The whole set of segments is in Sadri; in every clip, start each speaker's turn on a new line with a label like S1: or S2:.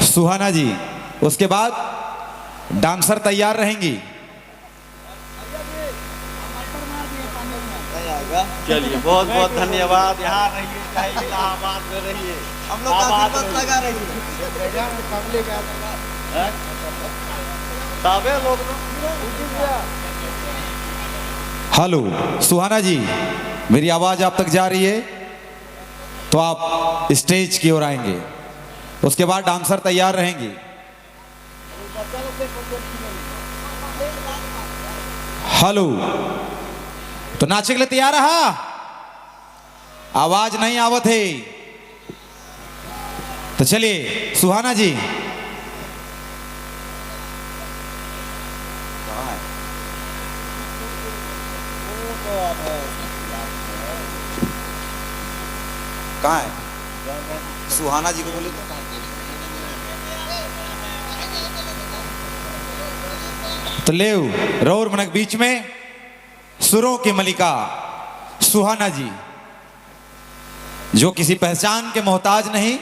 S1: सुहाना जी, उसके बाद डांसर तैयार रहेंगी।
S2: चलिए, बहुत बहुत धन्यवाद। यहाँ रहिए चाहे इलाहाबाद में रहिए,
S3: हम लोग का लगा रही है।
S2: साबे लोग।
S1: हेलो सुहाना जी, मेरी आवाज आप तक जा रही है तो आप स्टेज की ओर आएंगे, उसके बाद डांसर तैयार रहेंगे। हेलो, तो नाचे के लिए तैयार रहा? आवाज नहीं आवत है तो चलिए सुहाना जी।
S3: कहाँ है सुहाना जी को बोले?
S1: तो लेव रौर मनक बीच में सुरों की मलिका सुहाना जी, जो किसी पहचान के मोहताज नहीं,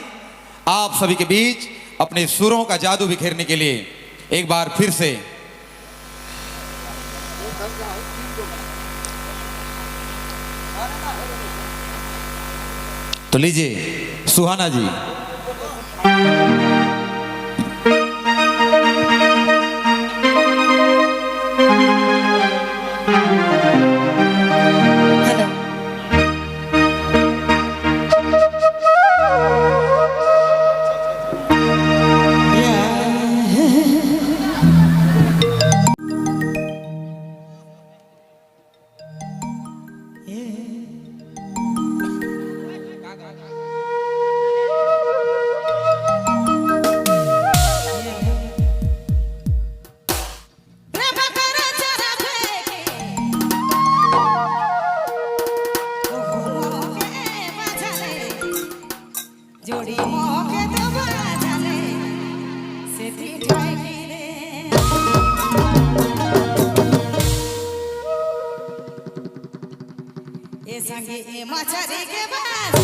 S1: आप सभी के बीच अपने सुरों का जादू बिखेरने के लिए एक बार फिर से तो लीजिए सुहाना जी।
S4: हेलो। जोड़ी मोके तो बाजाले सेती ठाई रे ए संगे ए मछरी के बाज।